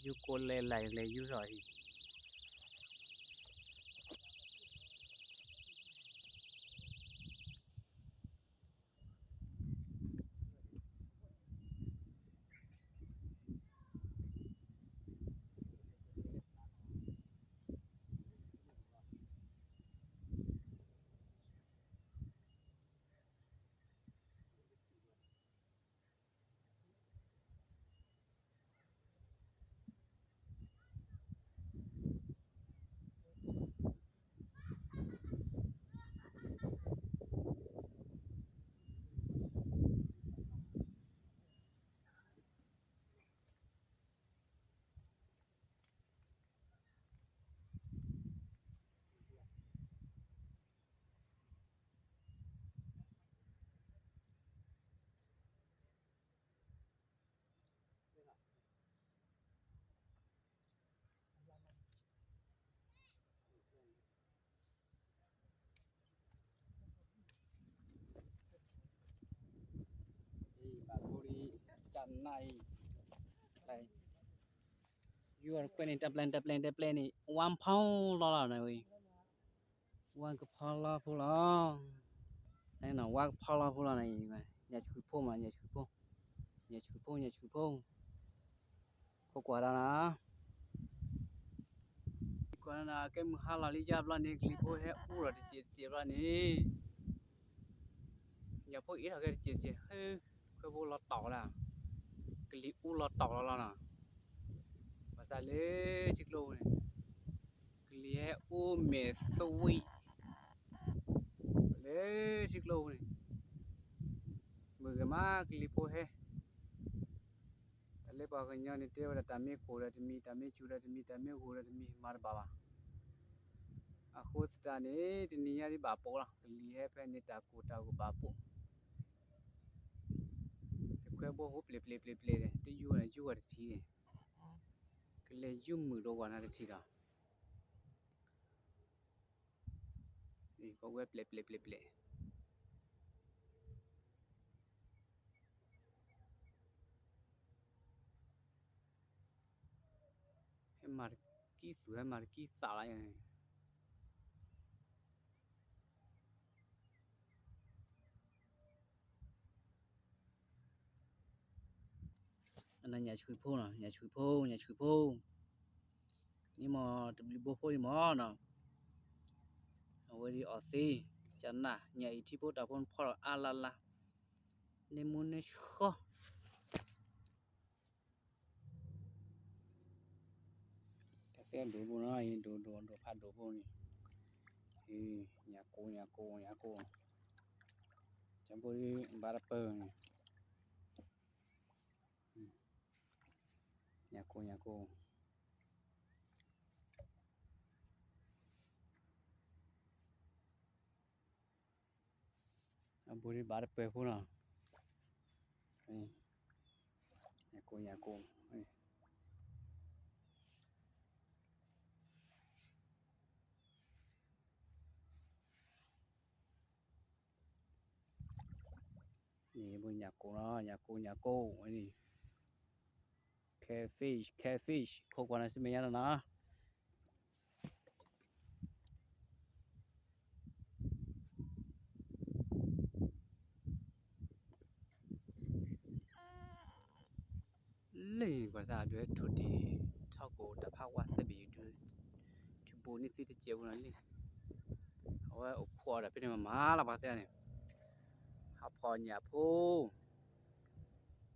ယူၢ်ကိၣ်လဲၤလၢ်လဲၤယူၢ်ထီၣ်အံၤ ဘၣ်ဖိဒံး ကနၣ်အံၤ ယူၢ်ကွဲၢ်န့ၣ် တပျဲၢ်တပျဲၢ်တပျဲၢ်န့ၣ် ဝါဖီလီၤလီၤန့ၣ်ဝဲ ဝါကဖီလီၤဖိလီၤ, ဝါကဖီလီၤဖိလီၤန့ၣ်, ညၣ်ဆှုၣ်ဖိမး ညၣ်ဆှုၣ်ဖိ, ညၣ်ဆှုၣ်ဖိ ညၣ်ဆှုၣ်ဖိ, ခိၣ်ကွၢ်ဒီးနၤ, ကွၢ်ဒီးနၤ ကဲမုၢ်ဟါလီၤလံယါဘျီန့ၣ် ကလံၤဖိဟဲအူဒီးတစဲးတစဲးဘျီန့ၣ် ညၣ်ဖိအ့ၣ်ထီၣ်ကဲတစဲးတစဲး ဟဲ, ခွဲဖိလီၤတီၤလၢ, ကလံၤအူလီၤတီၤလီၤလီၤနီၤ, ဘၣ်ဆၣ်လၢထံကျိပူၤန့ၣ်, ကလံၤဟဲအူမဲာ်သွံၣ်, လၢထံကျိပူၤန့ၣ်, မုၢ်ဂ့ၤမးကလံၤဖိဟဲ တၢ်လၢပှၤကညီန့ၣ် တဲဝဲဒၣ်တၢ်မ့ၢ်ကိၢ်ဒီးတမံၤ တၢ်မ့ၢ်စူၤဒီးတမံၤ တၢ်မ့ၢ်ဂိၢ်ဒီးတမံၤ မၤတဘၣ်ဘၣ်. အဃိသတးန့ၣ် တနံၤညါဒ်ဘၣ်ပိာ်လီၤ ကလံၤဟဲဖဲန့ၣ် တၢ်ကိၢ်တၢ်ဂီၤဘၣ်ပိာ်, တခွဲဘိဟိပျဲၢ်ပျဲၢ်ပျဲၢ်ပျဲၢ်န့ၣ် တယူၢ်ဝဲယူၢ်ဝဲတထံၣ်န့ၣ်, ကလဲၤယူၢ်မုာ်ဒီးဝဲနၤတထံၣ်ဒီး ပဝဲပျဲၢ်ပျဲၢ်ပျဲၢ်ပျဲၢ် ဟဲမၤတကံၢ်သူၣ် ဟဲမၤတကံၢ်သးလီၤန့ၣ်, အန့ၣ်ညၣ်ဆှုၣ်ဖိနီၤ ညၣ်ဆှုၣ်ဖိ ညၣ်ဆှုၣ်ဖိ, န့ၣ်မ့ၢ်တဘျုးဘိဖိအံၤမ့ၢ်နီၤ, အဝဲဒ်အီၣ်သ့, ကနၣ် ညၣ်အံၤထံဖိတၢ်ဖိနဖီထီၣ်အါလါလါ, န့ၣ်မူန့ၣ်ဃီ တၢ်သ့ၣ်ဒိၣ်ဘိနီၤ အံၤဒိၣ်ဒိၣ်ဒိၣ်ဖးဒိၣ်ဘိန့ၣ်, ညၣ်ကိၢ် ညၣ်ကိၢ် ညၣ်ကိၢ်, ကဘိဘၣ်တပၢၢ်န့ၣ်, ညၣ်ကိၢ် ညၣ်ကိၢ် အဘူးဒံးဘၣ်တပၢၢ်ဖိနီၤ, ညၣ်ကိၢ် ညၣ်ကိၢ်, န့ၣ် ညၣ်ကိၢ်နီၤ ညၣ်ကိၢ် ညၣ်ကိၢ်ဝဲန့ၣ်, catfish catfish ခိၣ်ကွၢ်န့ၣ် စမဲာ်ညါနီၤနီၤ လၢကွၢ်စၢ်ဒွဲၣ်ထူၣ်တံၢ် ထီၣ်ကိၣ်တၢ်ဖးဝါသ့ၣ်ဘ့ၣ်ဒုး ထံဘိန့ၣ်သ့တစဲးဖိနီၤလံ, အဝဲအိၣ်ခိးအီၤဒီးဖဲန့ၣ်မးမးလီၤပှၤသ့ၣ်န့ၣ်, ဟးဖီၣ်ညၣ်ဖိ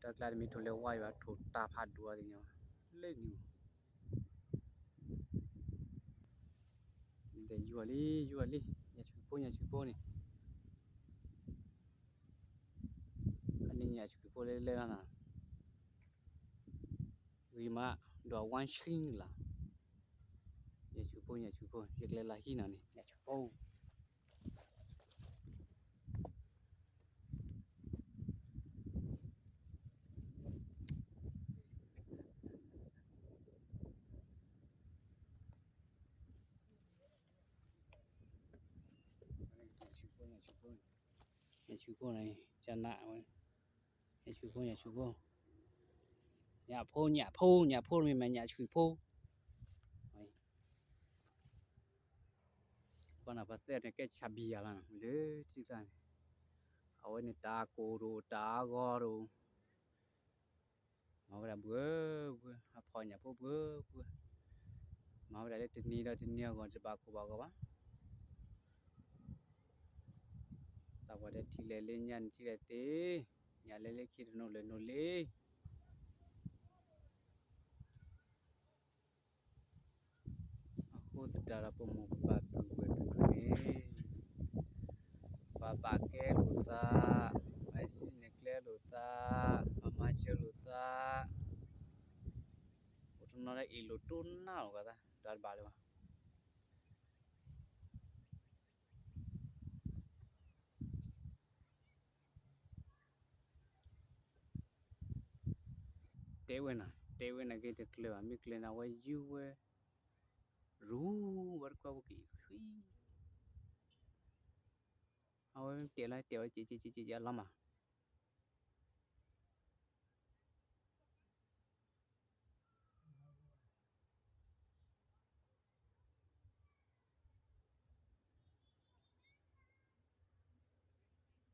တၢ်ကျါတမ့ၢ်ထိၣ်လဲၤဝါယွၤထိၣ်တၢ်ဖးဒိၣ်အီၤသ့ၣ်ညါ, လၢန့ၣ် ဒီးယူၤလံ ယူၤလံ ညၣ်ဆှုၣ်ဖိ ညၣ်ဆှုၣ်ဖိန့ၣ်, အန့ၣ်ညၣ်ဆှုၣ်ဖိလၢလၢလီၤနီၤ, ဂ့ၤမး ဒီးဝါဆှံလီၤ, ညၣ်ဆှုၣ်ဖိ ညၣ်ဆှုၣ်ဖိ ယကလဲၤလၢဟံၣ်နီၤန့ၣ် ညၣ်ဆှုၣ်ဖိ ညၣ်ဆှုၣ်ဖိန့ၣ် ကနၣ်ဝဲ, ညၣ်ဆှုၣ်ဖိ ညၣ်ဆှုၣ်ဖိ, ညၣ်ဖိ ညၣ်ဖိ ညၣ်ဖိတမ့ၢ်မး ညၣ်ဆှံဖိ. ပှၤနၢ်ပှၤသ့ၣ်န့ၣ် ကဲဆၣ်ဘံၣ်ယၤလီၤ လၢထံကျါန့ၣ်, အဝဲန့ၣ်တၢ်ကိၢ်တအိၣ် တၢ်အဂီၤတအိၣ်, မၤဝဲဒၣ်ဘှၢဘှၢ, အဖီၣ်ညၣ်ဖိဘှၢဘှၢ, မၤဝဲဒၣ်လၢတနံၤဒီးတနံၤအဂီၢ် တဘၣ်ကိၢ်ဘၣ်ဂီၤဘၣ်. သးပှၢ်တဲထံလဲၣ်လၢညါန့ၣ်ထံလဲၣ်သ့, ညၣ်လဲၤလၢခံတနိးလဲၤနိးလံ. အဃိသတးဒီး ပမိၢ်ပပၢ်ပုၢ်ဝဲၢ်ပုၢ်ဝဲၢ်န့ၣ်, ပဘၣ်ကဲလိာ်သး, ပစံၣ်ညီၣ်ကျဲလိာ်သး, ပမၤစၢၤလိာ်သး, အိၣ်တနီၤလၢအ့ၣ်လိာ်တိၢ်နါလိာ်သး တၢ်တဘၣ်လၢၤဘၣ်. တဲဝဲနၤ, တဲဝဲနၤက့ၤတကျၢၤဘၣ်, မ့ၢ်ကျၢၤန့ၣ် အဝဲယူၢ်ဝဲ, ရူဝဲတကွၢ်ဖိက့ၤဃံ, အဝဲမ့ၢ်တဲလီၤတဲဝဲ က့ၤက့ၤက့ၤက့ၤအလီၤမး. လဲၤဘျၣ်တဂၤဆၣ်သီတဘျီနီၤ, လဲၤဘျၣ်တဂၤဆၣ်သီတဘျီ,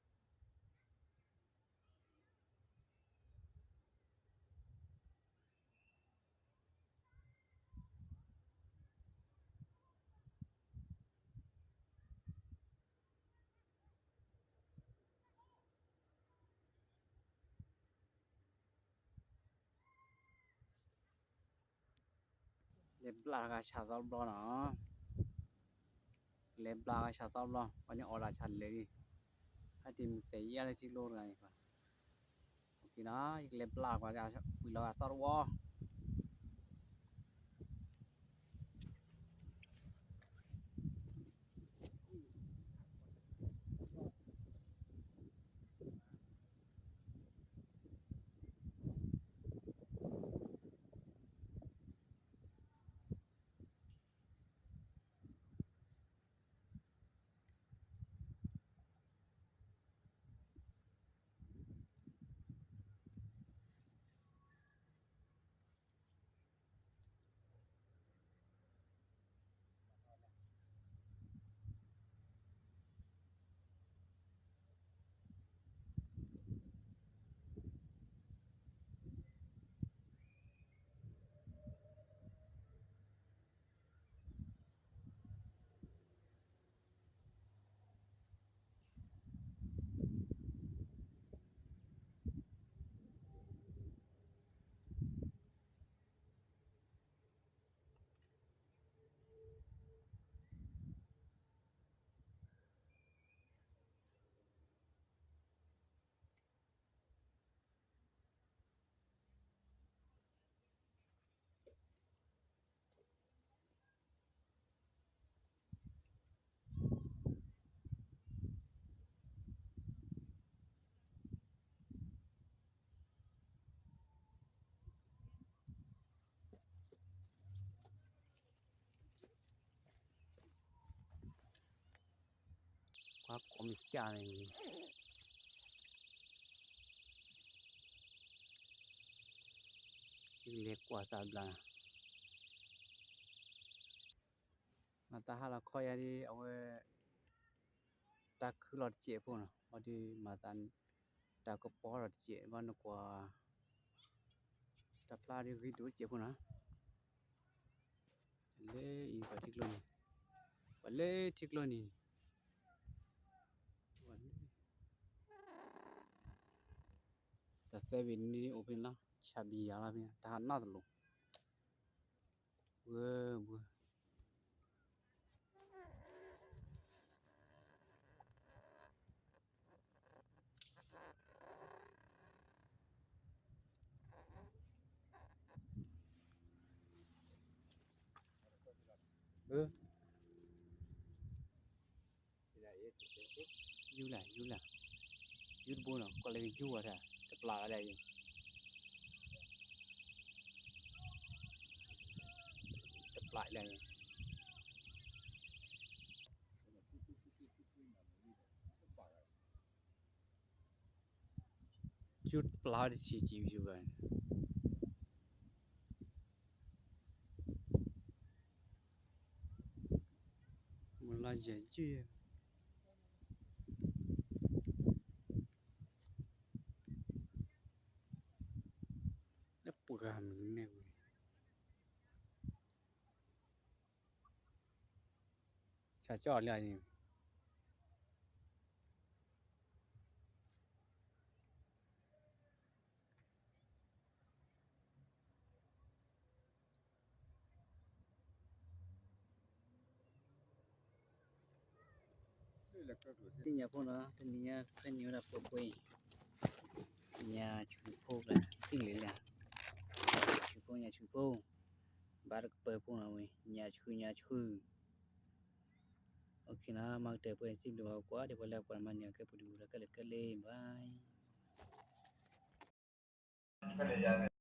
ပှၤန့ၣ်အီၣ်ဒၣ်ဆၣ်လဲၤလံ, ဟဲတ့ၢ်မုၢ်သဲးယဲၢ်လၢထံကျိတဂၤန့ၣ်, ယကလဲၤဘျၣ်ပှၤ, ဝံၤလီၤဂာ်သီတဝီ. ကွၢ်ကိးမ့ၢ်ကၢ်န့ၣ်, ယကလဲၤကွၢ်သးဘျါ, မၤသးဟးလီၤခီယၤဒ်အဝဲ တၢ်ခုလီၤတစဲးဖိနီၤ, ဘၣ်ဒီးမၤသး တၢ်ကပီၤလီၤတစဲး ဘၣ်နကွၢ် တၢ်ဖျါဒ်ဂ့ၤဒိၣ်တစဲးဖိနီၤ, လၢအံၤပှၤထံကျိန့ၣ်, ပှၤလၢထံကျိန့ၣ်, တၢ်သၢဘ့ၣ်န့ၣ်အိၣ်ဖဲန့ၣ်လီၤ, ဆၣ်ဘံၣ်ယၤလီၤဖဲန့ၣ် တၢ်ဟးနီတလိၤ, ဝဲဘှၢ ယူၢ်လၢ် ယူၢ်လၢ်, ယူၢ်တဘိနီၤ ကွၢ်လၢကယူၢ်ဝဲဒၣ် တပျၢ်ဝဲဒၣ်အံၤ, တပျၢ်လၢအံၤ. ယူၢ်ပျၢ်တဆံးကံယူၢ်ဘၣ်, မလီၤယဲၢ်ယုၢ်, လၢပှၤမုၢ်နဲၣ်ဝဲ, ဆၣ်ကၠီလၢန့ၣ် သ့ၣ်ညါဖိနီၤ, တနံၤညါဖဲန့ၣ်ဝဲဒၣ်ပှဲၤပှဲၤ, ညါဆူဖိကသံၣ်လံလဲၣ်, ဆူဖိညါဆူဖိ, ဘၣ်တကပၤဖိနီၤဝဲ, ညါဆူညါဆူ, အိၣ်ခ့နီၤ, မၤကတၢၢ်ပှဲၤစံးဘျုးဘၣ်ကွၢ်ဒီးပှၤလၢကွၢ်မၤန့ၢ်အီၤကဲပူၤဒုးပူၤဒီးကဲလၢာ်ကဲလၢာ်ဘၣ်.